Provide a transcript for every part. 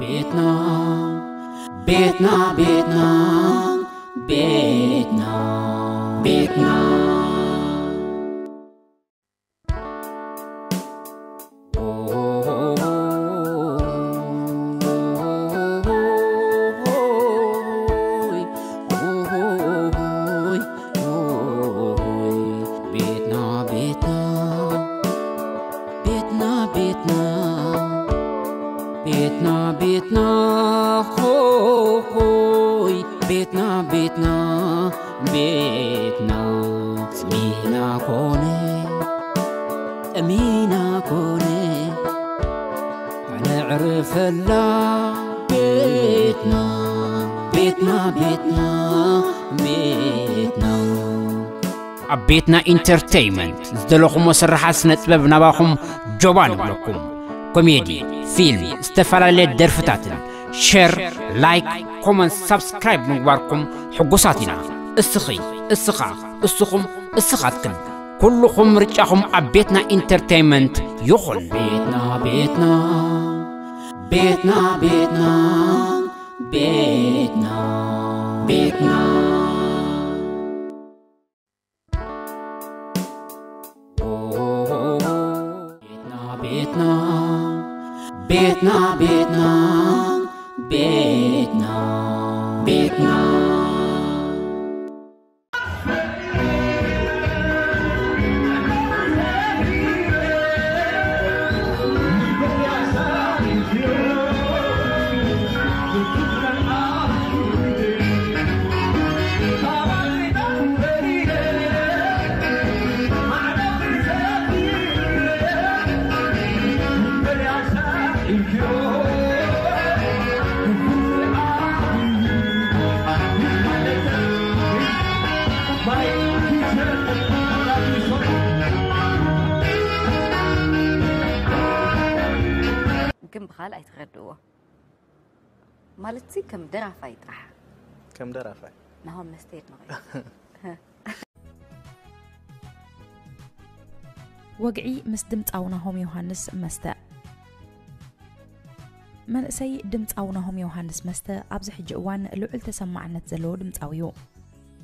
ቤትና ቤትና ቤትና ቤትና ቤትና ቤትና ቤትና ቤትና ቤትና ቤትና ቤትና ሆይ ቤትና ቤትና ቤትና ጽሚና ኮነ ጠሚና ኮነ ኣነዕርፈላ ቤትና ቤትና ቤትና ቤትና ኣብ ቤትና ኢንተርተይመንት ዝደለኹሞ ስርሓት ስነ ጥበብ ናባኹም ጆባ ንብለኩም። ኮሜዲ፣ ፊልም፣ ዝተፈላለየ ደርፍታትን ሸር፣ ላይክ፣ ኮመንት፣ ሳብስክራይብ ምግባርኩም ሕጉሳት ኢና። እስኺ፣ እስኻ፣ እስኹም፣ እስኻትክን ኩልኹም ምርጫኹም ኣብ ቤትና ኢንተርተይመንት ይኹን። ቤትና ቤትና ቤትና ቤትና ቤትና ቤትና ቤትና ቤትና ቤትና ቤትና ቤትና ግን ብኻል ኣይትረድእዎ ማለት ሲ ከም ደራፋይ ጥራሕ ከም ደራፋይ ናሆም መስተ የድንቐ ወግዒ ምስ ድምፃዊ ናሆም ዮሃንስ መስተ መንእሰይ ድምፃዊ ናሆም ዮሃንስ መስተ ኣብዚ ሕጂ እዋን ልዑል ተሰማዕነት ዘለዎ ድምፃዊ እዩ።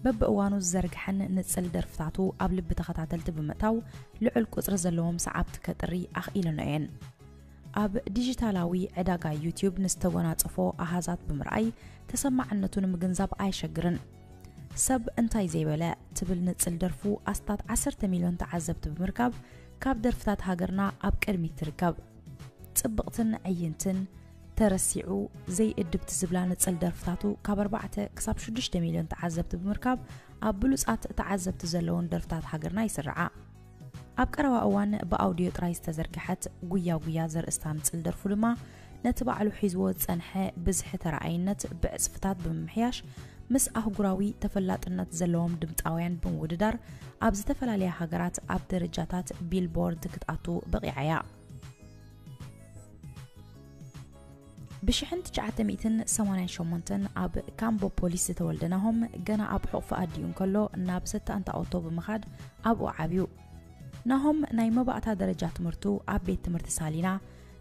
በብእዋኑ ዝዘርግሐን ንፅል ደርፍታቱ ኣብ ልቢ ተኸታተልቲ ብምእታው ልዑል ቁፅሪ ዘለዎም ሰዓብቲ ከጥሪ ኣኽኢለኖ እየን። ኣብ ዲጂታላዊ ዕዳጋ ዩትዩብ ንዝተጎናፀፎ ኣሃዛት ብምርኣይ ተሰማዕነቱ ንምግንዛብ ኣየሸግርን። ሰብ እንታይ ዘይበለ ትብል ንፅል ደርፉ ኣስታት ዓሰርተ ሚልዮን ተዓዘብቲ ብምርካብ ካብ ደርፍታት ሃገርና ኣብ ቅድሚት ትርከብ። ፅብቕትን ዕይንትን፣ ተረሲዑ፣ ዘይእድብቲ ዝብላ ንፅል ደርፍታቱ ካብ ኣርባዕተ ክሳብ ሽዱሽተ ሚልዮን ተዓዘብቲ ብምርካብ ኣብ ብሉፃት ተዓዘብቲ ዘለውን ደርፍታት ሃገርና ይስርዓ። ኣብ ቀረባ እዋን ብኣውድዮ ጥራይ ዝተዘርግሐት ጉያ ጉያ ዘርእስታ ንፅል ደርፉ ድማ ነቲ ባዕሉ ሒዝዎ ዝፀንሐ ብዝሒ ተረኣይነት ብዕፅፍታት ብምምሕያሽ ምስ ኣህጉራዊ ተፈላጥነት ዘለዎም ድምፃውያን ብምውድዳር ኣብ ዝተፈላለያ ሃገራት ኣብ ደረጃታት ቢልቦርድ ክትኣቱ በቒዓ እያ። ብሽሕን ትሽዓተ ሚእትን ሰማንያን ሸሞንተን ኣብ ካምቦ ፖሊስ ዝተወልደ ናሆም ገና ኣብ ሕቑፊ ኣዲኡ እንከሎ ናብ ሰታእንታ ኦቶ ብምኻድ ኣብኡ ዓብዩ። ናሆም ናይ መባእታ ደረጃ ትምህርቱ ኣብ ቤት ትምህርቲ ሳሊና፣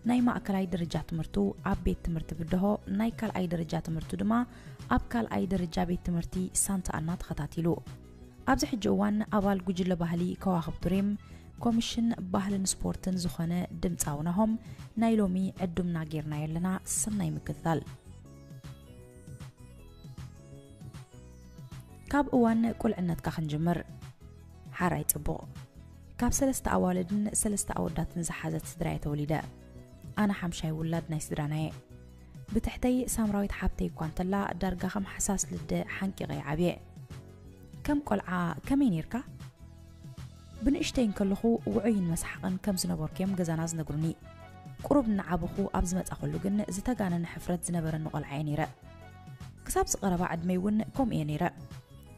ናይ ማእከላይ ደረጃ ትምህርቱ ኣብ ቤት ትምህርቲ ብደሆ፣ ናይ ካልኣይ ደረጃ ትምህርቱ ድማ ኣብ ካልኣይ ደረጃ ቤት ትምህርቲ ሳንታ ኣና ተኸታቲሉ። ኣብዚ ሕጂ እዋን ኣባል ጉጅለ ባህሊ ከዋኽብቲ ሬም ኮሚሽን ባህልን ስፖርትን ዝኾነ ድምፃዊ ናሆም ናይ ሎሚ ዕዱምና ጌርናዮ ኣለና። ሰናይ ምክትታል። ካብ እዋን ቁልዕነትካ ክንጅምር። ሓራይ ፅቡቕ። ካብ ሰለስተ ኣዋልድን ሰለስተ ኣወዳትን ዝሓዘት ስድራ እየ ተወሊደ። ኣነ ሓምሻይ ውላድ ናይ ስድራና እየ። ብትሕተይ ሳምራዊት ሓብተይ እኳ እንተላ ዳርጋ ከም ሓሳስ ልደ ሓንቂቐ እየ ዓብየ። ከም ቆልዓ ከመይ ነይርካ? ብንእሽተይ እንከለኹ ውዑይን መስሓቕን ከም ዝነበርኩ እዮም ገዛና ዝነግሩኒ። ቁሩብ እናዓበኹ ኣብ ዝመጻኹሉ ግን ዝተጋነነ ሕፍረት ዝነበረኒ ቆልዓ እየ ነይረ። ክሳብ ዝቐረባ ዕድመይ እውን ከምኡ እየ ነይረ።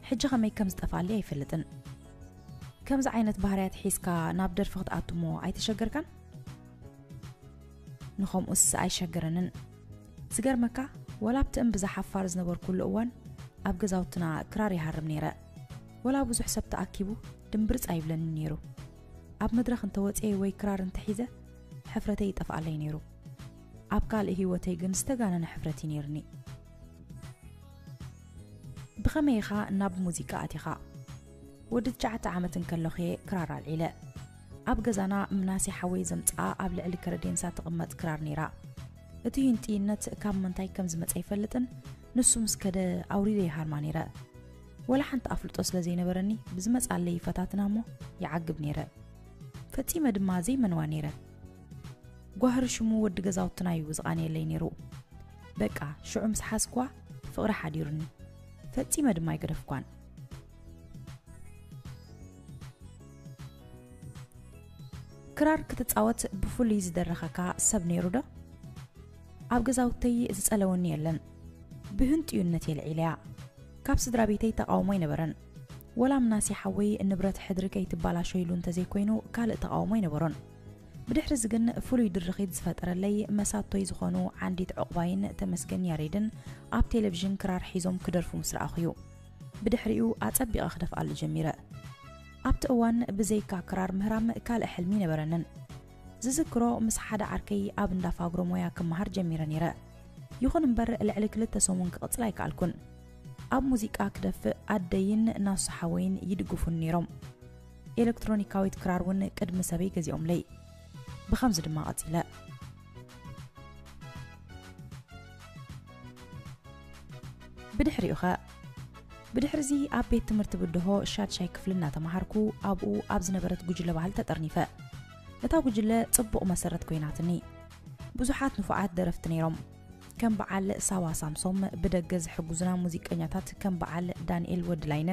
ሕጂ ከመይ ከም ዝጠፍኣለይ ኣይፈልጥን። ከምዚ ዓይነት ባህርያት ሒዝካ ናብ ደርፊ ክትኣቱ እሞ ኣይተሸገርካን? ንኸምኡስ ኣይሸገረንን። ዝገርመካ፣ ወላ ኣብቲ እምብዛ ሓፋር ዝነበርኩሉ እዋን ኣብ ገዛውትና ክራር ይሃርም ነይረ። ወላ ብዙሕ ሰብ ተኣኪቡ ድምብርፅ ኣይብለንን ነይሩ። ኣብ መድረኽ እንተወፅየ ወይ ክራር እንተሒዘ ሕፍረተይ ይጠፍኣለይ ነይሩ። ኣብ ካልእ ህይወተይ ግን ዝተጋነነ ሕፍረት እዩ ነይርኒ። ብኸመይ ኢኻ ናብ ሙዚቃ ኣቲኻ? ወዲ ትሽዓተ ዓመት እንከለኹ እየ ክራር ኣልዒለ። ኣብ ገዛና ምናሴ ሓወይ ዘምጽኣ ኣብ ልዕሊ ከረዴንሳ ትቕመጥ ክራር ነይራ። እቲ ህንጥይነት ካብ ምንታይ ከም ዝመጸ ኣይፈልጥን፣ ንሱ ምስ ከደ ኣውሪደ ይሃርማ ነይረ። ወላ ሓንቲ ኣፍልጦ ስለ ዘይነበረኒ ብዝመጻለይ ይፈታትና እሞ ይዓግብ ነይረ። ፈጺመ ድማ ዘይመንዋ ነይረ። ጓህሪ ሽሙ ወዲ ገዛውትና እዩ ዝቓንየለይ ነይሩ። በቃ ሽዑ ምስ ሓዝኳ ፍቕሪ ሓዲሩኒ። ፈጺመ ድማ ኣይገደፍኳን። ክራር ክትጻወት ብፍሉይ ዝደረኸካ ሰብ ነይሩ ዶ? ኣብ ገዛውተይ ዝጸለወኒ የለን። ብህንጥዩነት የልዒለያ። ካብ ስድራ ቤተይ ተቓውሞ ኣይነበረን። ወላ ምናሴ ሓወይ ንብረት ሕድሪ ከይትባላሾ ኢሉ እንተዘይኮይኑ ካልእ ተቓውሞ ኣይነበሮን። ብድሕሪዚ ግን ፍሉይ ድርኺት ዝፈጠረለይ መሳቶይ ዝኾኑ ዓንዲት ዕቑባይን ተመስገን ያሬድን ኣብ ቴሌቪዥን ክራር ሒዞም ክደርፉ ምስ ረኣኹ እዩ። ብድሕሪኡ ኣጸቢቐ ክደፍኣሉ ጀሚረ። ኣብቲ እዋን ብዘይካ ክራር ምህራም ካልእ ሕልሚ ነበረንን። ዝዝክሮ ምስ ሓደ ዓርከይ ኣብ እንዳ ፋግሮ ሞያ ክመሃር ጀሚረ ነይረ። ይኹን እምበር ልዕሊ ክልተ ሰሙን ክቕጽል ኣይከኣልኩን። ኣብ ሙዚቃ ክደፍእ ኣደይን ናሱ ሓወይን ይድግፉን ነይሮም። ኤሌክትሮኒካዊት ክራር እውን ቅድሚ ሰበይ ገዚኦምለይ። ብኸምዚ ድማ ቀጺለ። ብድሕሪኡ ኸ? ብድሕሪዚ ኣብ ቤት ትምህርቲ ብድሆ ሻድሻይ ክፍሊ እናተምሃርኩ ኣብኡ ኣብ ዝነበረት ጉጅለ ባህሊ ተጠርኒፈ። እታ ጉጅለ ጽቡቕ መሰረት ኮይናትኒ። ብዙሓት ንፉዓት ደረፍቲ ነይሮም። ከም በዓል ሳዋ ሳምሶም፣ ብደገ ዝሕጉዙና ሙዚቀኛታት ከም በዓል ዳንኤል ወድላይነ፣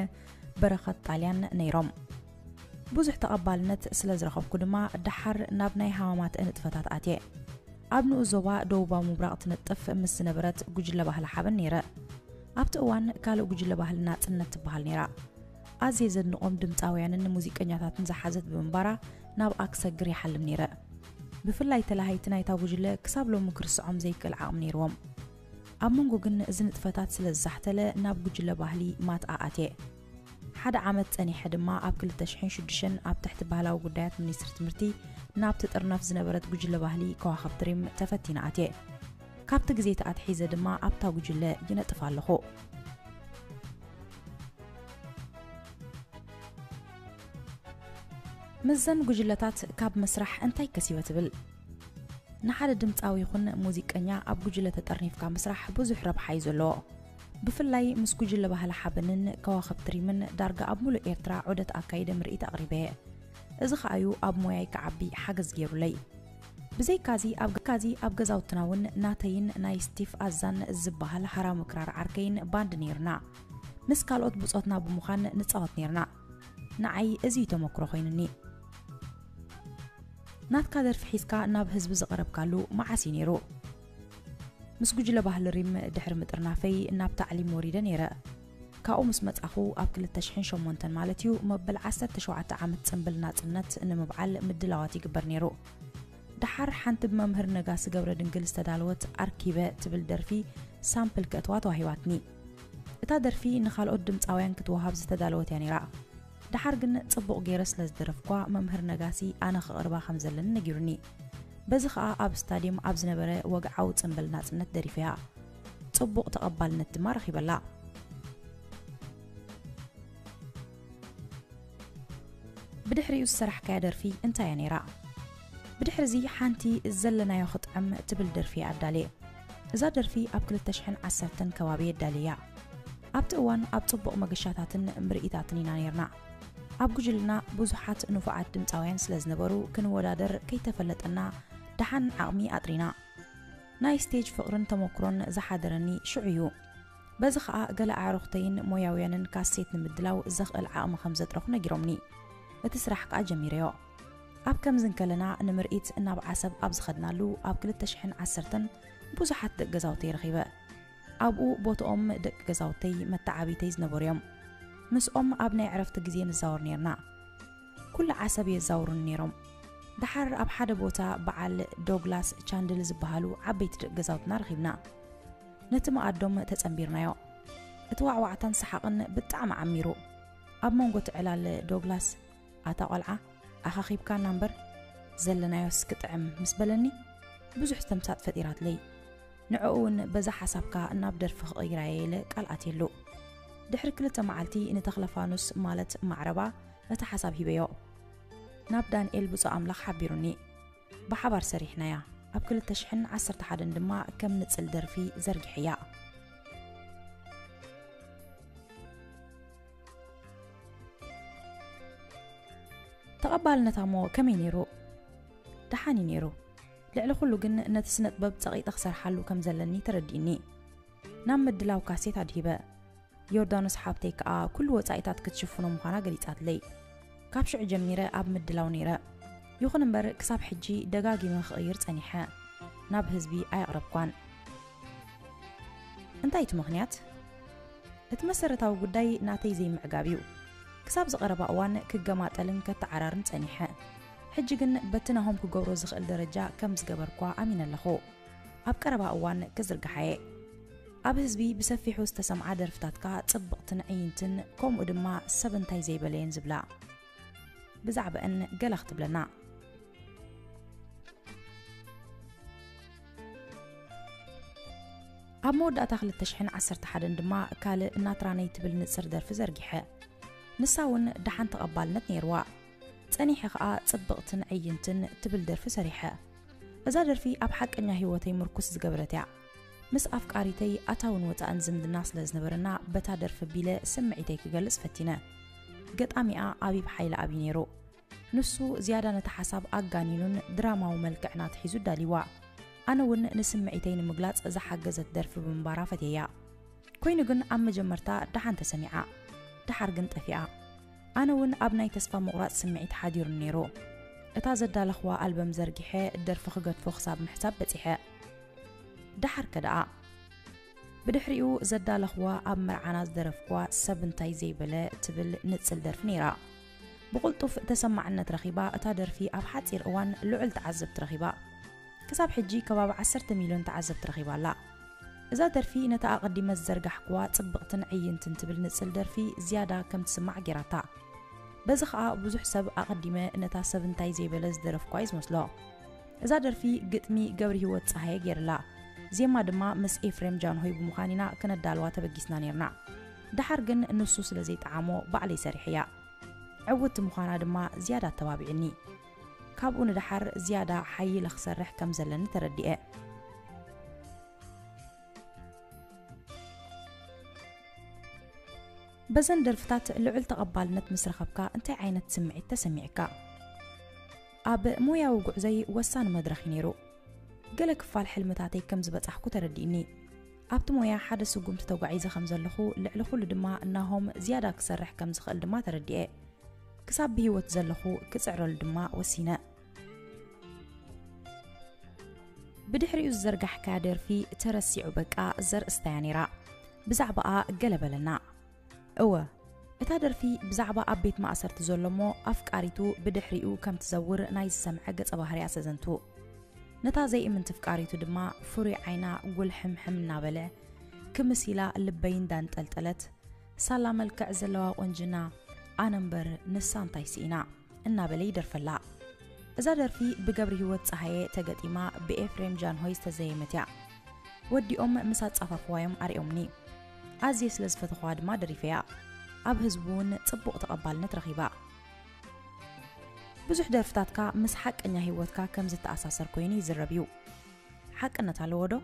በረኸት ጣልያን ነይሮም። ብዙሕ ተቐባልነት ስለ ዝረኸብኩ ድማ ደሓር ናብ ናይ ሃማማት ንጥፈታት ኣትየ። ኣብ ንኡስ ዞባ ደቡባዊ ምብራቕ ትነጥፍ ምስ ዝነበረት ጉጅለ ባህሊ ሓበን ነይረ። ኣብቲ እዋን ካልእ ጉጅለ ባህሊ ናጽነት ትበሃል ነይራ። ኣዝየ ዘድንቖም ድምጻውያንን ሙዚቀኛታትን ዝሓዘት ብምንባራ ናብኣ ክሰግር ይሓልም ነይረ። ብፍላይ ተላሃይቲ ናይታ ጉጅለ ክሳብ ሎሚ ክርስዖም ዘይክእል ዓቕሚ ነይርዎም። ኣብ መንጎ ግን እዚ ንጥፈታት ስለ ዝዛሕተለ ናብ ጉጅለ ባህሊ ማትኣ ኣትየ። ሓደ ዓመት ጸኒሐ ድማ ኣብ ክልተ ሽሕን ሽዱሽተን ኣብ ትሕቲ ባህላዊ ጉዳያት ሚኒስትሪ ትምህርቲ ናብቲ ጥርነፍ ዝነበረት ጉጅለ ባህሊ ከዋኽብቲ ሪም ተፈቲነ ኣትየ። ካብቲ ግዜቲ ኣትሒዘ ድማ ኣብታ ጉጅለ ይነጥፍ ኣለኹ። ምስዘን ጉጅለታት ካብ ምስራሕ እንታይ ከሲበ ትብል? ንሓደ ድምጻዊ ይኹን ሙዚቀኛ ኣብ ጉጅለ ተጠርኒፍካ ምስራሕ ብዙሕ ረብሓ እዩ ዘለዎ። ብፍላይ ምስ ጉጅለ ባህሊ ሓበንን ከዋኽብቲ ሪምን ዳርጋ ኣብ ሙሉእ ኤርትራ ዑደት ኣካይደ ምርኢት ኣቕሪበ እየ። እዚ ኸኣዩ ኣብ ሞያይ ክዓቢ ሓገዝ ገይሩለይ። ብዘይካዚ ኣብ ካዚ ኣብ ገዛውትና እውን ናተይን ናይ ስቲፍ ኣዛን ዝበሃል ሃራሚ ክራር ዓርከይን ባንድ ነይርና። ምስ ካልኦት ብጾትና ብምዃን ንጻወት ነይርና። ንዓይ እዚ እዩ ተመክሮ ኮይኑኒ። ናትካ ደርፊ ሒዝካ ናብ ህዝቢ ዝቐረብካሉ መዓስ እዩ ነይሩ? ምስ ጉጅለ ባህሊ ሪም ድሕሪ ምጥርናፈይ ናብ ታዕሊም ወሪደ ነይረ። ካብኡ ምስ መጻኹ ኣብ ክልተ ሽሕን ሸሞንተን ማለት እዩ፣ መበል ዓሰርተ ሸውዓተ ዓመት ጽምብል ናጽነት ንምብዓል ምድላዋት ይግበር ነይሩ። ደሓር ሓንቲ ብመምህር ነጋሲ ገብረ ድንግል ዝተዳለወት ኣርኪበ ትብል ደርፊ ሳምፕል ከእትዋ ተዋሂባትኒ። እታ ደርፊ ንኻልኦት ድምጻውያን ክትወሃብ ዝተዳለወት እያ ነይራ። ደሓር ግን ጽቡቕ ገይረ ስለ ዝደረፍኳ መምህር ነጋሲ ኣነ ክቕርባ ከም ዘለኒ ነጊሩኒ። በዚ ኸኣ ኣብ ስታድየም ኣብ ዝነበረ ወግዓዊ ጽምብል ናጽነት ደሪፈያ። ጽቡቕ ተቐባልነት ድማ ረኺበላ። ብድሕሪኡ ዝሰራሕካያ ደርፊ እንታይ እያ ነይራ? ብድሕሪ እዚ ሓንቲ ዘለናዮ ክጥዕም ትብል ደርፊ ኣዳልየ። እዛ ደርፊ ኣብ ክልተ ሽሕን ዓሰርተን ከባቢ የዳልያ። ኣብቲ እዋን ኣብ ጽቡቕ መገሻታትን ምርኢታትን ኢና ነይርና። ኣብ ጉጅልና ብዙሓት ንፉዓት ድምጻውያን ስለ ዝነበሩ ክንወዳደር ከይተፈለጠና ደሓን ዓቕሚ ኣጥሪና። ናይ ስቴጅ ፍቕርን ተመክሮን ዝሓደረኒ ሽዑ እዩ። በዚ ኸኣ ገለ ኣዕሩኽተይን ሞያውያንን ካሴት ንምድላው ዘኽእል ዓቕሚ ከም ዘጥረኹ ነጊሮምኒ። እቲ ስራሕ ከኣ ጀሚረዮ። ኣብ ከምዚ እንከለና ንምርኢት ናብ ዓሰብ ኣብ ዝኸድናሉ ኣብ ክልተ ሽሕን ዓሰርተን ብዙሓት ደቂ ገዛውተይ ረኺበ። ኣብኡ ቦትኦም ደቂ ገዛውተይ መተዓቢተይ ዝነበሩ እዮም። ምስኦም ኣብ ናይ ዕረፍቲ ግዜ ንዛወር ነይርና። ኩሉ ዓሰብ የዛውሩኒ ነይሮም። ደሓር ኣብ ሓደ ቦታ በዓል ዶግላስ ቻንድል ዝበሃሉ ዓበይቲ ደቂ ገዛውትና ረኺብና። ነቲ መኣዶም ተጸንቢርናዮ። እቲ ዋዕዋዕታን ሰሓቕን ብጣዕሚ ዓሚሩ። ኣብ መንጎ እቲ ዕላል ዶግላስ፣ "ኣታ ቆልዓ፣ ኣኻኺብካና እምበር ዘለናዮስ ክጥዕም" ምስ በለኒ፣ ብዙሕ ተምሳጥ ፈጢራትለይ። ንዕኡ እውን በዛ ሓሳብካ ናብ ደርፊ ክቕይራየ ኢለ ቃል ኣትየሉ። ድሕሪ ክልተ መዓልቲ ንተኽለፋኑስ ማለት ማዕረባ እቲ ሓሳብ ሂበዮ። ናብ ዳንኤል ብፁዕ ኣምላኽ ሓቢሩኒ። ብሓባር ሰሪሕናያ። ኣብ ክልተ ሽሕን ዓሰርተ ሓደን ድማ ከም ንጽል ደርፊ ዘርጊሐያ። ተቐባልነታሞ ከመይ ነይሩ? ደሓን እዩ ነይሩ። ልዕሊ ኩሉ ግን ነቲ ስነ ጥበብ ጸቒጠ ክሰርሓሉ ከም ዘለኒ ተረዲእኒ። ናብ ምድላው ካሴት ኣድሂበ። ዮርዳኖስ ሓብተይ ከኣ ኩሉ ወጻኢታት ክትሽፍኖ ምዃና ገሊጻትለይ። ካብ ሽዑ ጀሚረ ኣብ ምድላው ነይረ። ይኹን እምበር ክሳብ ሕጂ ደጋጊመ ክቕይር ጸኒሐ። ናብ ህዝቢ ኣየቕረብኳን። እንታይ እቲ ምኽንያት? እቲ መሰረታዊ ጉዳይ ናተይ ዘይምዕጋብ እዩ። ክሳብ ዝቐረባ እዋን ክገማጠልን ከተዓራርን ጸኒሐ። ሕጂ ግን በቲ ናሆም ክገብሮ ዝኽእል ደረጃ ከም ዝገበርኳ ኣሚነ ኣለኹ። ኣብ ቀረባ እዋን ክዝርግሓየ። ኣብ ህዝቢ ብሰፊሑ ዝተሰምዓ ደርፍታትካ ጽብቕትን ዕይንትን፣ ከምኡ ድማ ሰብ እንታይ ዘይበለየን ዝብላ። ብዛዕባአን ገለ ክትብለና። ኣብ መወዳእታ ክልተ ሽሕን ዓሰርተ ሓደን ድማ ካልእ ናትራነይ ትብል ንጽር ደርፊ ዘርጊሐ። ንሳ እውን ደሓን ተቐባልነት ነይርዋ። ጸኒሐ ኸኣ ጽብቕትን ዕይንትን ትብል ደርፊ ሰሪሐ። እዛ ደርፊ ኣብ ሓቀኛ ህይወተይ ምርኩስ ዝገበረት እያ። ምስ ኣፍቃሪተይ ኣታውን ወጻእን ዝምድና ስለ ዝነበረና በታ ደርፊ ቢለ ስምዒተይ ክገልጽ ፈቲነ። ገጣሚኣ ኣቢብ ሓይለኣብ እዩ ነይሩ። ንሱ ዝያዳ ነቲ ሓሳብ ኣጋኒኑን ድራማዊ መልክዕን ኣትሒዙ ኣዳልይዋ። ኣነ እውን ንስምዒተይ ንምግላጽ ዝሓገዘት ደርፊ ብምንባራ ፈትየያ። ኮይኑ ግን ኣብ መጀመርታ ደሓን ተሰሚዓ፣ ደሓር ግን ጠፊኣ። ኣነ እውን ኣብ ናይ ተስፋ ምቑራጽ ስምዒት ሓዲሩኒ ነይሩ። እታ ዘዳለኽዋ ኣልበም ዘርጊሐ ደርፊ ክገድፎ ክሳብ ምሕሳብ በጺሐ። ደሓርከ ደኣ? ብድሕሪኡ ዘዳለኽዋ ኣብ መርዓና ዝደረፍኳ ሰብ እንታይ ዘይበለ ትብል ንጽል ደርፊ ነይራ። ብቕልጡፍ ተሰማዕነት ረኺባ፣ እታ ደርፊ ኣብ ሓጺር እዋን ልዑል ተዓዘብቲ ረኺባ። ክሳብ ሕጂ ከባቢ ዓሰርተ ሚልዮን ተዓዘብቲ ረኺባ ኣላ። እዛ ደርፊ ነታ ኣቐዲመ ዝዘርጋሕክዋ ጽብቕትን ዕይንትን ትብል ንጽል ደርፊ ዝያዳ ከም ትስማዕ ጌራታ። በዚ ኸኣ ብዙሕ ሰብ ኣቐዲመ ነታ ሰብ እንታይ ዘይበለ ዝደረፍኳ እዩ ዝመስሎ። እዛ ደርፊ ግጥሚ ገብረሂወት ጸሃየ ጌርላ፣ ዜማ ድማ ምስ ኤፍሬም ጃንሆይ ብምዃን ኢና ክነዳልዋ ተበጊስና ኔርና። ደሓር ግን ንሱ ስለ ዘይጠዓሞ ባዕለይ ሰሪሐያ። ዕውቲ ምዃና ድማ ዝያዳ ኣተባቢዕኒ። ካብኡ ንደሓር ዝያዳ ሓይለ ክሰርሕ ከም ዘለኒ ተረዲኤ። በዘን ደርፍታት ልዑል ተቐባልነት ምስ ረኸብካ እንታይ ዓይነት ስምዒት ተሰሚዕካ? ኣብ ሞያዊ ጉዕዞይ ወሳኒ መድረኽ እዩ ነይሩ። ገለ ክፋል ሕልምታተይ ከም ዝበጻሕኩ ተረዲእኒ። ኣብቲ ሞያ ሓደ ስጉምቲ ተጓዒዘ ከም ዘለኹ፣ ልዕሊ ኩሉ ድማ ናሆም ዝያዳ ክሰርሕ ከም ዝኽእል ድማ ተረዲኤ። ክሳብ ብህይወት ዘለኹ ክጽዕረሉ ድማ ወሲነ። ብድሕሪኡ ዝዘርጋሕካያ ደርፊ ተረሲዑ በቃ ዘርእስታያ ነይራ። ብዛዕባኣ ገለ በለና። እወ፣ እታ ደርፊ ብዛዕባ ኣብ ቤት ማእሰርቲ ዘሎ እሞ ኣፍቃሪቱ ብድሕሪኡ ከም ትዘውር ናይ ዝሰምዐ ገጸ ባህርያ ሰዘንቱ። ነታ ዘይእምንቲ ፍቃሪቱ ድማ ፍሩይ ዓይና ጉልሕምሕም እናበለ ክምስ ኢላ ልበይ እንዳንጠልጠለት፣ ሳላ መልክዕ ዘለዋ ቆንጅና፣ ኣነ እምበር ንሳ እንታይ ስኢና እናበለ ይደርፈላ። እዛ ደርፊ ብገብረ ህይወት ጸሃየ ተገጢማ ብኤፍሬም ጃንሆይ ዝተዘየመት እያ። ወዲኦም ምስ ኣጻፋፍዋዮም ኣርዮምኒ። ኣዝየ ስለ ዝፈተኽዋ ድማ ደሪፈያ። ኣብ ህዝቡ እውን ጽቡቕ ተቐባልነት ረኺባ። ብዙሕ ደርፍታትካ ምስ ሓቀኛ ህይወትካ ከም ዝተኣሳሰር ኮይኑ ይዝረብ እዩ። ሓቅነት ኣለዎ ዶ?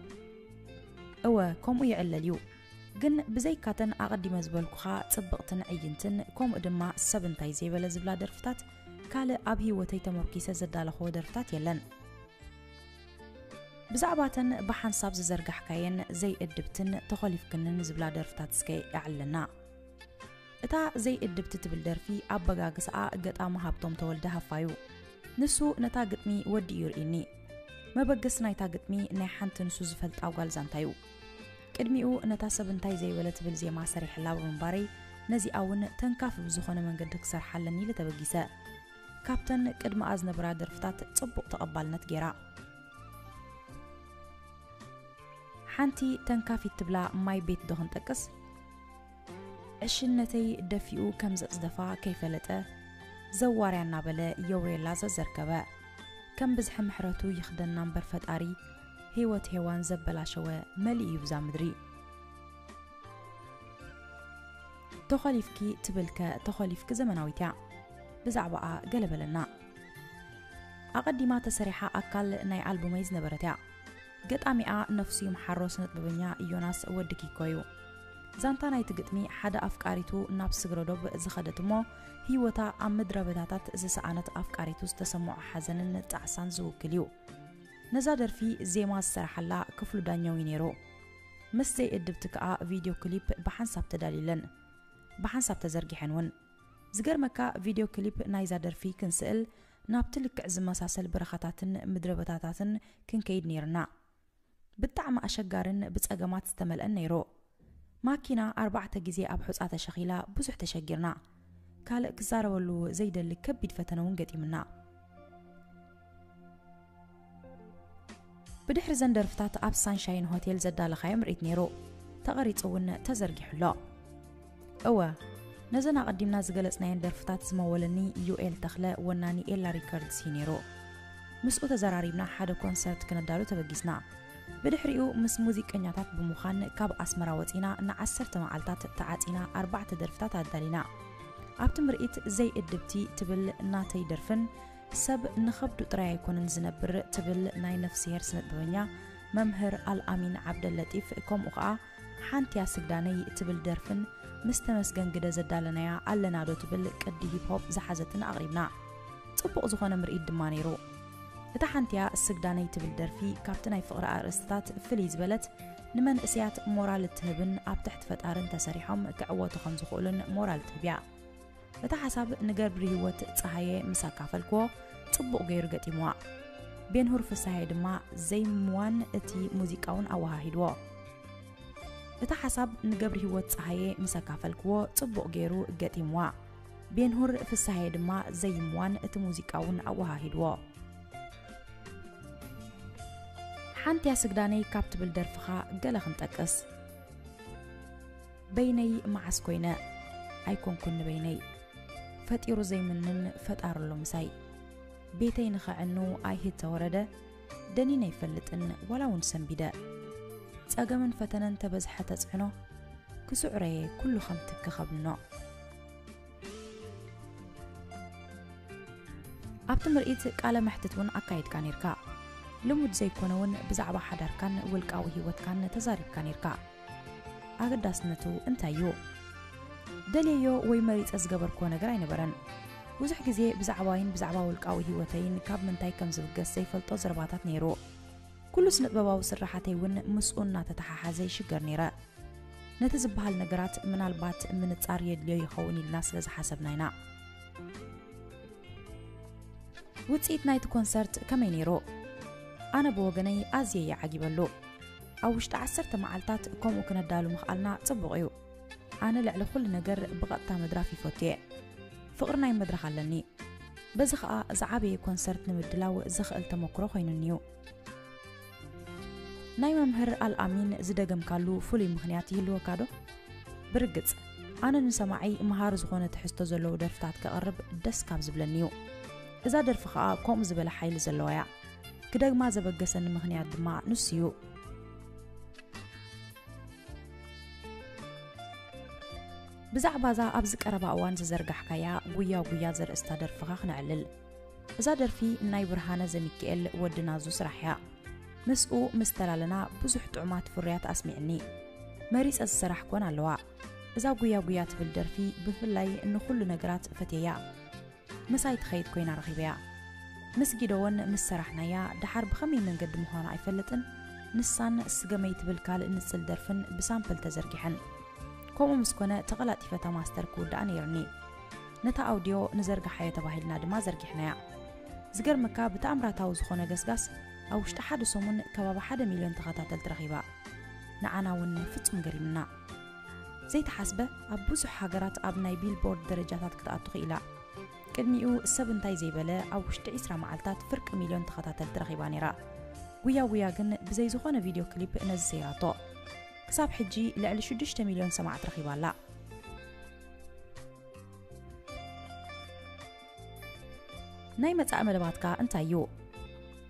እወ፣ ከምኡ ይዕለል እዩ። ግን ብዘይካተን ኣቐዲመ ዝበልኩኻ ጽብቕትን ዕይንትን፣ ከምኡ ድማ ሰብ እንታይ ዘይበለ ዝብላ ደርፍታት፣ ካልእ ኣብ ህይወተይ ተመርኪሰ ዘዳለኽዎ ደርፍታት የለን። ብዛዕባተን ብሓንሳብ ዝዘርጋሕካየን ዘይእድብትን ተኾሊፍክንን ዝብላ ደርፍታት እስከ ኣዕልለና። እታ ዘይእድብቲ ትብል ደርፊ ኣበጋግስኣ ገጣሚ ሃብቶም ተወልደ ሃፋዩ። ንሱ ነታ ግጥሚ ወዲኡ ይርእየኒ። መበገሲ ናይታ ግጥሚ ናይ ሓንቲ ንሱ ዝፈልጣ ጓል ዛንታ እዩ። ቅድሚኡ ነታ ሰብ እንታይ ዘይበለ ትብል ዜማ ሰሪሐላ ብምንባረይ፣ ነዚኣ እውን ተንካፊ ብዝኾነ መንገዲ ክሰርሓ ኣለኒ ኢለ ተበጊሰ። ካብተን ቅድሚኣ ዝነበራ ደርፍታት ጽቡቕ ተቐባልነት ገይራ። ሓንቲ ተንካፊት ትብላ ማይ ቤት ዶ ክንጠቅስ? ዕሽነተይ ደፊኡ ከም ዘጽደፋ ከይፈለጠ፣ ዘዋርያ እናበለ የውርየላ ዘዘርከበ። ከም ብዝሒ ምሕረቱ ይኽደና እምበር ፈጣሪ፣ ህይወት ሄዋን ዘበላሸወ መሊእ እዩ ብዛ ምድሪ። ተኾሊፍኪ ትብልከ ተኾሊፍኪ ዘመናዊት እያ። ብዛዕባኣ ገለ በለና። ኣቐዲማ ተሰሪሓ ኣካል ናይ ኣልቡመይ ዝነበረት እያ። ገጣሚኣ ነፍሱ ይምሓሮ ስነጥበበኛ ዮናስ ወዲ ኪኮ እዩ። ዛንታ ናይቲ ግጥሚ ሓደ ኣፍቃሪቱ ናብ ስግረዶብ ዝኸደት እሞ ህይወታ ኣብ ምድረ በዳታት ዝሰኣነት ኣፍቃሪቱ ዝተሰምዖ ሓዘንን ጣዕሳን ዝውክል እዩ። ነዛ ደርፊ ዜማ ዝሰረሓላ ክፍሉ ዳኛው እዩ ነይሩ። ምስ ዘይእድብቲ ከኣ ቪድዮ ክሊፕ ብሓንሳብ ተዳልዩለን ብሓንሳብ ተዘርጊሐን እውን። ዝገርመካ ቪድዮ ክሊፕ ናይዛ ደርፊ ክንስእል ናብቲ ልክዕ ዝመሳሰል በረኻታትን ምድረ በዳታትን ክንከይድ ነይርና። ብጣዕሚ ኣሸጋርን ብጸገማት ዝተመልአን ነይሩ። ማኪና ኣርባዕተ ግዜ ኣብ ሑጻ ተሸኺላ ብዙሕ ተሸጊርና። ካልእ ክዛረበሉ ዘይደሊ ከቢድ ፈተነ እውን ገጢምና። ብድሕሪ ዘን ደርፍታት ኣብ ሳንሻይን ሆቴል ዘዳለኻዮ ምርኢት ነይሩ። ተቐሪጹ እውን ተዘርጊሑ ኣሎ። እወ፣ ነዘን ኣቐዲምና ዝገለጽናየን ደርፍታት ዝመወለኒ ዩኤል ተኽለ ወናኒ ኤላ ሪከርድስ እዩ ነይሩ። ምስኡ ተዘራሪብና ሓደ ኮንሰርት ክነዳሉ ተበጊስና። ብድሕሪኡ ምስ ሙዚቀኛታት ብምዃን ካብ ኣስመራ ወጺና ንዓሰርተ መዓልታት ተዓጺና ኣርባዕተ ደርፍታት ኣዳሊና። ኣብቲ ምርኢት ዘይእድብቲ ትብል ናተይ ደርፍን ሰብ ንኸብዱ ጥራይ ኣይኮነን ዝነብር ትብል ናይ ነፍስሄር ስነጥበበኛ መምህር ኣልኣሚን ዓብደለጢፍ፣ ከምኡ ኸኣ ሓንቲያ ስግዳነይ ትብል ደርፍን ምስ ተመስገን ግደ ዘዳለናያ ኣለናዶ ትብል ቅዲ ሂፕ ሆፕ ዝሓዘትን ኣቕሪብና። ጽቡቕ ዝኾነ ምርኢት ድማ ነይሩ። እታ ሓንቲያ ስግዳነይ ትብል ደርፊ ካብቲ ናይ ፍቕሪ ኣርእስትታት ፍልይ ዝበለት፣ ንመንእሰያት ሞራል እትህብን ኣብ ትሕቲ ፈጣርን ተሰሪሖም ክዕወቱ ከም ዝኽእሉን ሞራል ትህብ እያ። እታ ሓሳብ ንገብሪ ህይወት ጸሃየ ምስ ኣካፈልክዎ ጽቡቕ ገይሩ ገጢምዋ። ቤንሁር ፍስሃየ ድማ ዘይምዋን እቲ ሙዚቃውን ኣወሃሂድዎ። እታ ሓሳብ ንገብሪ ህይወት ጸሃየ ምስ ኣካፈልክዎ ጽቡቕ ገይሩ ገጢምዋ። ቤንሁር ፍስሃየ ድማ ዘይምዋን እቲ ሙዚቃውን ኣወሃሂድዎ። ሓንቲያ ስግዳነይ ካብ ትብል ደርፍኻ ገለ ክንጠቅስ። በይነይ መዓስ ኮይነ ኣይኮንኩን ንበይነይ። ፈጢሩ ዘይምንን ፈጣሪ ኣሎ ምሳይ። ቤተይ ንኸዕኑ ኣይሂድ ተወረደ፣ ደኒነ ኣይፈልጥን ዋላ እውን ሰንቢደ። ጸገምን ፈተነን ተበዝሐ ተጽዕኖ፣ ክስዕሮ'የ ኩሉ ከም ትኪ ከብኖ። ኣብቲ ምርኢት ቃለ መሕትት እውን ኣካይድካ ነይርካ። ልሙድ ዘይኮነ እውን ብዛዕባ ሓዳርካን ውልቃዊ ህይወትካን ተዛሪብካ ነይርካ። ኣገዳስነቱ እንታይ እዩ? ደልየዮ ወይ መሪጸ ዝገበርክዎ ነገር ኣይነበረን። ብዙሕ ግዜ ብዛዕባይን ብዛዕባ ውልቃዊ ህይወተይን ካብ ምንታይ ከም ዝብገስ ዘይፈልጦ ዘረባታት ነይሩ። ኩሉ ስነጥበባዊ ስርሓተይ እውን ምስኡ እናተተሓሓዘ ይሽገር ነይረ። ነቲ ዝበሃል ነገራት ምናልባት ምንጻር የድልዮ ይኸውን ኢልና ስለ ዝሓሰብና ኢና። ውጽኢት ናይቲ ኮንሰርት ከመይ ነይሩ? ኣነ ብወገነይ ኣዝየ እየ ዓጊበሉ። ኣብ ውሽጢ ዓሰርተ መዓልታት ከምኡ ክነዳሉ ምኽኣልና ጽቡቕ እዩ። ኣነ ልዕሊ ኩሉ ነገር ብቐጥታ ምድራፍ ይፈቱ እየ። ፍቕሪ ናይ መድረኽ ኣለኒ። በዚ ኸኣ ዝዓበየ ኮንሰርት ንምድላው ዘኽእል ተመክሮ ኮይኑኒ እዩ። ናይ መምህር ኣልኣሚን ዝደገምካሉ ፍሉይ ምኽንያት ይህልወካ ዶ? ብርግጽ፣ ኣነ ንሰማዒ መሃሪ ዝኾነ ትሕዝቶ ዘለዎ ደርፍታት ከቕርብ ደስ ካብ ዝብለኒ እዩ። እዛ ደርፊ ኸኣ ከምኡ ዝበለ ሓይሊ ዘለዋ እያ። ክደግማ ዘበገሰኒ ምኽንያት ድማ ንሱ እዩ። ብዛዕባ እዛ ኣብዚ ቀረባ እዋን ዝዘርጋሕካያ ጉያ ጉያ ዘርእስታ ደርፍኻ ክነዕልል። እዛ ደርፊ ናይ ብርሃነ ዘሚካኤል ወዲ ናዙ ስራሕ እያ። ምስኡ ምስ ተላለና ብዙሕ ጥዑማት ፍርያት ኣስሚዕኒ። መሪጸ ዝሰራሕኮን ኣለዋ። እዛ ጉያ ጉያ ትብል ደርፊ ብፍላይ ንኹሉ ነገራት ፈትየያ። ምሳይ ትኸይድ ኮይና ረኺበያ። ምስ ጊደዎን ምስ ሰራሕናያ፣ ደሓር ብኸመይ መንገዲ ምዃኑ ኣይፈልጥን፣ ንሳን ስገመይ ትብል ካልእ ንጽል ደርፍን ብሳምፕል ተዘርጊሐን። ከምኡ ምስ ኮነ፣ ተቐላጢፈ እታ ማስተር ክውድኣ ነይርኒ። ነታ ኣውድዮ ንዘርግሓዮ ተባሂልና ድማ ዘርጊሕናያ። ዝገርመካ፣ ብተኣምራታዊ ዝኾነ ገስጋስ፣ ኣብ ውሽጢ ሓደ ሰሙን ከባቢ ሓደ ሚልዮን ተኸታተልቲ ረኺባ። ንዓና እውን ፍጹም ገሪምና። ዘይተሓስበ፣ ኣብ ብዙሕ ሃገራት ኣብ ናይ ቢልቦርድ ደረጃታት ክትኣቱ ክኢላ። ቅድሚኡ ሰብ እንታይ ዘይበለ ኣብ ውሽጢ ዒስራ መዓልታት ፍርቂ ሚልዮን ተኸታተልቲ ረኺባ ነይራ። ጉያ ጉያ ግን ብዘይ ዝኾነ ቪድዮ ክሊፕ ነዚ ሰይራቶ። ክሳብ ሕጂ ልዕሊ ሽዱሽተ ሚልዮን ሰማዕቲ ረኺባ ኣላ። ናይ መጻኢ መደባትካ እንታይ እዩ?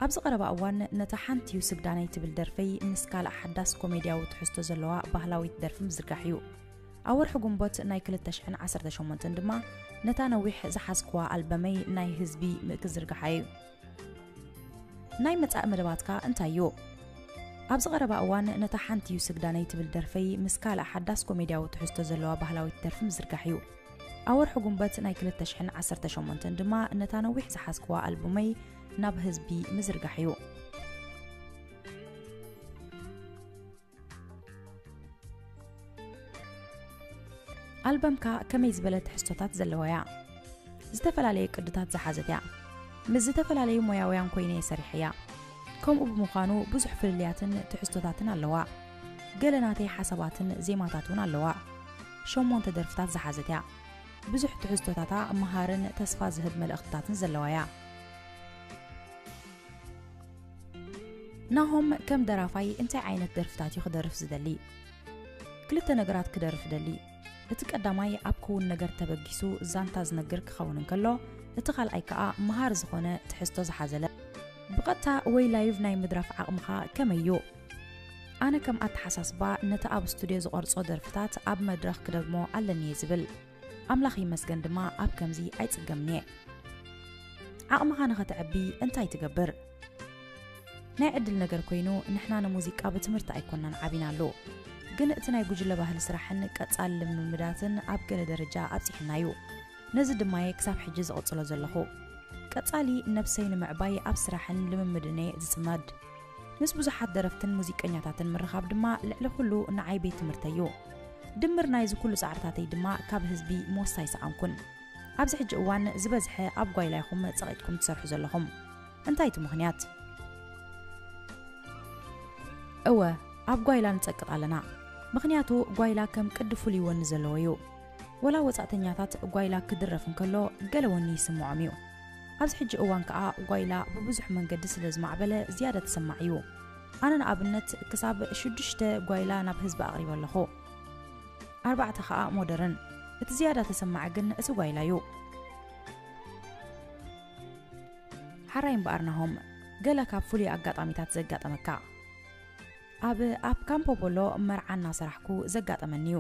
ኣብዚ ቀረባ እዋን ነታ ሓንቲ ዩ ስግዳነይ ትብል ደርፈይ ምስ ካልእ ሓዳስ ኮሜድያዊ ትሕዝቶ ዘለዋ ባህላዊት ደርፊ ምዝርጋሕ እዩ። ኣብ ወርሒ ጉንቦት ናይ ክልተ ሽሕን ዓሰርተ ሸሞንተን ድማ ነታ ነዊሕ ዝሓዝክዋ ኣልበመይ ናይ ህዝቢ ምእክዝርግሓ እዩ። ናይ መጻኢ መደባትካ እንታይ እዩ? ኣብዚ ቀረባ እዋን ነታ ሓንቲ ዩ ስግዳነይ ትብል ደርፈይ ምስ ካልእ ሓዳስ ኮሜድያዊ ትሕዝቶ ዘለዋ ባህላዊት ደርፊ ምዝርጋሕ እዩ። ኣብ ወርሒ ጉንበት ናይ ክልተ ሽሕን ዓሰርተ ሸሞንተን ድማ ነታ ነዊሕ ዝሓዝክዋ ኣልቡመይ ናብ ህዝቢ ምዝርጋሕ እዩ። ኣልበምካ ከመይ ዝበለ ትሕዝቶታት ዘለዋ እያ? ዝተፈላለየ ቅድታት ዝሓዘት እያ። ምስ ዝተፈላለዩ ሞያውያን ኮይነ እየ ሰሪሐያ። ከምኡ ብምዃኑ ብዙሕ ፍልልያትን ትሕዝቶታትን ኣለዋ። ገለ ናተይ ሓሳባትን ዜማታት እውን ኣለዋ። ሸሞንተ ደርፍታት ዝሓዘት እያ። ብዙሕ ትሕዝቶታታ መሃርን ተስፋ ዝህብ መልእኽትታትን ዘለዋ እያ። ናሆም ከም ደራፋይ እንታይ ዓይነት ደርፍታት እዩ ክደርፍ ዝደሊ? ክልተ ነገራት ክደርፍ ደሊ። እቲ ቀዳማይ ኣብ ክውን ነገር ተበጊሱ ዛንታ ዝነግር ክኸውን እንከሎ፣ እቲ ካልኣይ ከኣ መሃር ዝኾነ ትሕዝቶ ዝሓዘለ። ብቐጥታ ወይ ላይቭ ናይ ምድራፍ ዓቕምኻ ከመይ እዩ? ኣነ ከም ኣተሓሳስባ ነቲ ኣብ ስቱድዮ ዝቐርጾ ደርፍታት ኣብ መድረኽ ክደግሞ ኣለኒ እየ ዝብል። ኣምላኽ ይመስገን ድማ ኣብ ከምዚ ኣይጽገምን እየ። ዓቕምኻ ንኸተዕቢ እንታይ ትገብር? ናይ ዕድል ነገር ኮይኑ፣ ንሕና ንሙዚቃ ብትምህርቲ ኣይኮናን ዓቢናሉ። ግን እቲ ናይ ጉጅለ ባህሊ ስራሕን ቀጻሊ ልምምዳትን ኣብ ገለ ደረጃ ኣብጺሕና እዩ። ነዚ ድማ እየ ክሳብ ሕጂ ዝቕጽሎ ዘለኹ። ቀጻሊ ነብሰይ ንምዕባይ ኣብ ስራሕን ልምምድን እየ ዝጽመድ። ምስ ብዙሓት ደረፍትን ሙዚቀኛታትን ምርኻብ ድማ ልዕሊ ኩሉ ንዓይ ቤት ትምህርተይ እዩ። ድምር ናይዚ ኩሉ ጻዕርታተይ ድማ ካብ ህዝቢ ሞሳ ኣይሰኣንኩን። ኣብዚ ሕጂ እዋን ዝበዝሐ ኣብ ጓይላ ኢኹም ጸቒጥኩም ትሰርሑ ዘለኹም። እንታይ እቲ ምኽንያት? እወ፣ ኣብ ጓይላ ንጸቅጥ ኣለና። ምኽንያቱ ጓይላ ከም ቅዲ ፍሉይ ወኒ ዘለዎ እዩ። ወላ ወጻእተኛታት ጓይላ ክድረፍ እንከሎ ገለ ወኒ ይስምዖም እዩ። ኣብዚ ሕጂ እዋን ከኣ ጓይላ ብብዙሕ መንገዲ ስለ ዝማዕበለ ዝያዳ ተሰማዒ እዩ። ኣነ ንኣብነት ክሳብ ሽዱሽተ ጓይላ ናብ ህዝቢ ኣቕሪበ ኣለኹ። ኣርባዕተ ከኣ ሞደርን። እቲ ዝያዳ ተሰማዒ ግን እቲ ጓይላ እዩ። ሓራይ እምበኣር ናሆም፣ ገለ ካብ ፍሉይ ኣጋጣሚታት ዘጋጠመካ? ኣብ፣ ኣብ ካምፖ ፖሎ መርዓ እናሰራሕኩ ዘጋጠመኒ እዩ።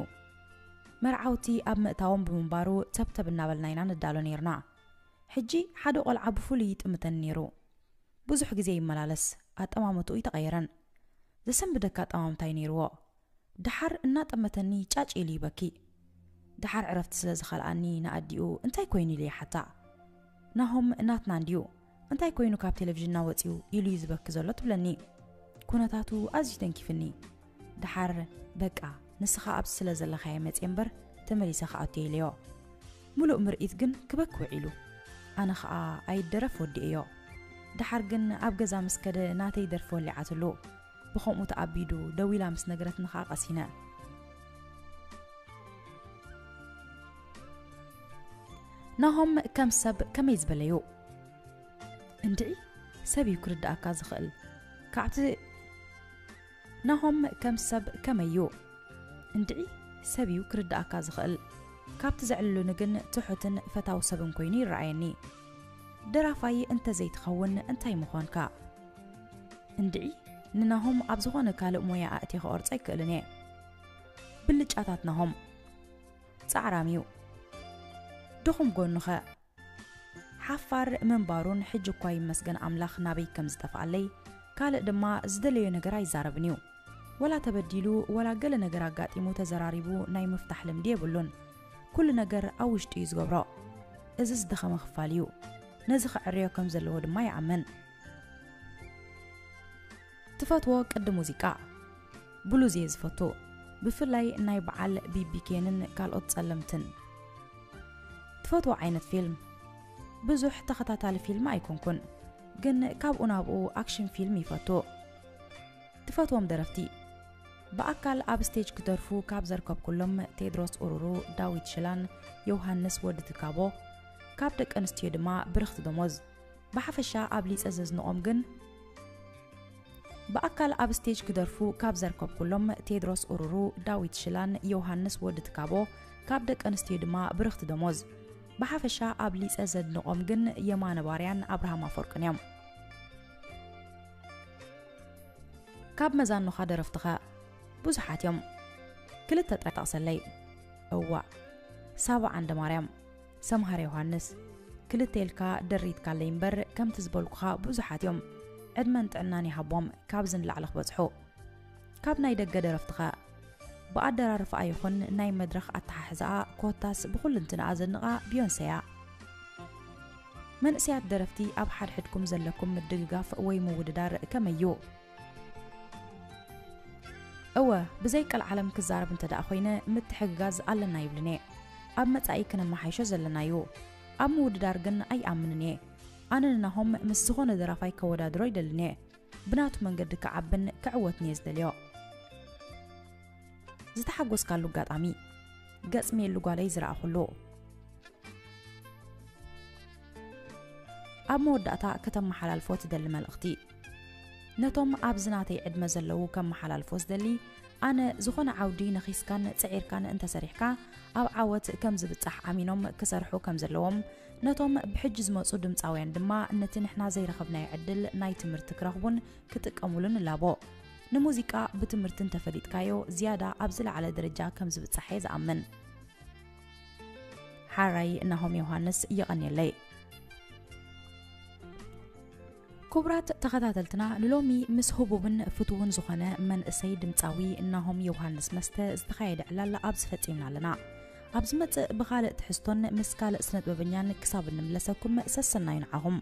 መርዓውቲ ኣብ ምእታዎም ብምንባሩ ተብተብ እናበልና ኢና ንዳሎ ነይርና። ሕጂ ሓደ ቆልዓ ብፍሉይ ይጥምተኒ ነይሩ። ብዙሕ ግዜ ይመላለስ፣ ኣጠማምትኡ ይተቐየረን። ዘሰንብደካ ኣጠማምታ እዩ ነይርዎ። ደሓር እናጠመተኒ ጫጭ ኢሉ ይበኪ። ደሓር ዕረፍቲ ስለ ዝኸልኣኒ ንኣዲኡ እንታይ ኮይኑ ኢለ ይሓታ። ናሆም ናትና እንድዩ፣ እንታይ ኮይኑ ካብ ቴሌቪዥንና ወፂኡ ኢሉ እዩ ዝበኪ ዘሎ ትብለኒ። ኩነታቱ ኣዝዩ ተንኪፍኒ። ደሓር በቃ ንስኻ ኣብዚ ስለ ዘለኻየ መፅየ እምበር ተመሊሰ ክኣቱ እየ ኢለዮ። ምሉእ ምርኢት ግን ክበኪ ውዒሉ። ኣነ ኸኣ ኣይደረፍ ወዲኤዮ። ደሓር ግን ኣብ ገዛ ምስ ከደ ናተይ ደርፊ ወሊዓትሉ። ብኸምኡ ተኣቢዱ ደዊላ ምስ ነገረትኒ ኸኣ ቀሲነ። ናሆም ከም ሰብ ከመይ ዝበለዩ? እንድዒ ሰብ እዩ ክርድኣካ ዝኽእል። ካብቲ ናሆም ከም ሰብ ከመይ እዩ? እንድዒ ሰብ እዩ ክርድኣካ ዝኽእል። ካብቲ ዘዕልሉኒ ግን ትሑትን ፈታዊ ሰብን ኮይኑ ይረኣየኒ። ደራፋይ እንተዘይትኸውን እንታይ ምኾንካ? እንድዒ ንናሆም ኣብ ዝኾነ ካልእ ሞያ ኣእትየ ክቐርጾ ኣይክእልን እየ። ብልጫታት ናሆም። ጻዕራም እዩ። ድኹም ጎኑኸ? ሓፋር ምንባሩን ሕጂ እኳ ይመስገን ኣምላኽ ናበይ ከም ዝጠፍኣለይ፣ ካልእ ድማ ዝደለዮ ነገር ኣይዛረብን እዩ። ወላ ተበዲሉ ወላ ገለ ነገር ኣጋጢሙ ተዘራሪቡ ናይ ምፍታሕ ልምዲ የብሉን። ኩሉ ነገር ኣብ ውሽጡ እዩ ዝገብሮ። እዚ ዝደኸመ ክፋል እዩ። ነዚ ክዕርዮ ከም ዘለዎ ድማ ይኣምን። ትፈትዎ ቅዲ ሙዚቃ? ብሉዝ እየ ዝፈቱ፣ ብፍላይ ናይ በዓል ቢቢ ኬንን ካልኦት ጸለምትን። ትፈትዎ ዓይነት ፊልም? ብዙሕ ተኸታታሊ ፊልም ኣይኮንኩን፣ ግን ካብኡ ናብኡ ኣክሽን ፊልም ይፈቱ። ትፈትዎም ደረፍቲ? ብኣካል ኣብ ስቴጅ ክደርፉ ካብ ዘርከብኩሎም ቴድሮስ ኡሩሩ፣ ዳዊት ሽላን ዮሃንስ ወዲ ትካቦ፣ ካብ ደቂ ኣንስትዮ ድማ ብርኽቲ ደሞዝ። ብሓፈሻ ኣብ ሊፀ ዘዝንቖም ግን ብኣካል ኣብ ስቴጅ ክደርፉ ካብ ዘርከብኩሎም ቴድሮስ ኡሩሩ፣ ዳዊት ሽላን ዮሃንስ ወዲ ትካቦ፣ ካብ ደቂ ኣንስትዮ ድማ ብርኽቲ ደሞዝ። ብሓፈሻ ኣብ ሊፀ ዘድንቖም ግን የማነ ባርያን ኣብርሃም ኣፈወርቅን እዮም። ካብ መዛኑኻ ደረፍትኸ ብዙሓት እዮም። ክልተ ጥራይ ጠቕሰለይ። እዋእ፣ ሳባ ዓንደ ማርያም፣ ሰምሃር ዮሃንስ፣ ክልተ ኢልካ ደሪትካለይ እምበር፣ ከምቲ ዝበልኩኻ ብዙሓት እዮም። ዕድመን ጥዕናን ይሃቦም፣ ካብዚ ንላዕሊ ክበጽሑ። ካብ ናይ ደገ ደረፍትኸ ብኣደራርፋ ይኹን ናይ መድረኽ ኣተሓሕዛኣ፣ ኮታስ ብኹልንትንኣ ዘንቓ ቢዮንሰ እያ። መንእሰያት ደረፍቲ፣ ኣብ ሓድሕድኩም ዘለኩም ምድግጋፍ ወይ ምውድዳር ከመይ እዩ? እወ፣ ብዘይ ቀልዓለም ክዛረብ እንተ ደኣ ኮይነ፣ ምትሕግጋዝ ኣለና ይብልን እየ። ኣብ መጻኢ ክነመሓይሾ ዘለና እዩ። ኣብ ምውድዳር ግን ኣይኣምንን እየ። ኣነ ንናሆም ምስ ዝኾነ ደራፋይ ከወዳድሮ ኣይደልን እየ። ብናቱ መንገዲ ክዓብን ክዕወትን እየ ዝደልዮ። ዝተሓጎስካሉ ኣጋጣሚ፣ ገጽ ሜሉ ጓለይ ዝረኣኹሉ። ኣብ መወዳእታ ከተመሓላልፎ ትደሊ መልእኽቲ። ነቶም ኣብዚ ናተይ ዕድመ ዘለዉ ከመሓላልፎ ዝደሊ፣ ኣነ ዝኾነ ዓውዲ ነኺስካን ጽዒርካን እንተሰሪሕካ፣ ኣብ ዓወት ከም ዝብጻሕ ኣሚኖም ክሰርሑ ከም ዘለዎም፣ ነቶም ብሕጂ ዝመጹ ድምጻውያን ድማ ነቲ ንሕና ዘይረኸብናዮ ዕድል ናይ ትምህርቲ ክረኽቡን ክጥቀሙሉን እላቦ። ንሙዚቃ ብትምህርቲ እንተፈሊጥካዮ፣ ዝያዳ ኣብ ዝለዓለ ደረጃ ከም ዝብጻሕ እየ ዝኣምን። ሓራይ ናሆም ዮሃንስ፣ የቐንየለይ። ክቡራት ተኸታተልትና፣ ንሎሚ ምስ ህቡብን ፍቱውን ዝኾነ መንእሰይ ድምጻዊ ናሆም ዮሃንስ መስተ ዝተኻየደ ዕላል ኣብዚ ፈጺምና ኣለና። ኣብ ዝመጽእ ብኻልእ ትሕዝቶን ምስ ካልእ ስነጥበበኛን ክሳብ እንምለሰኩም፣ ሰሰናዩ ንዓኹም።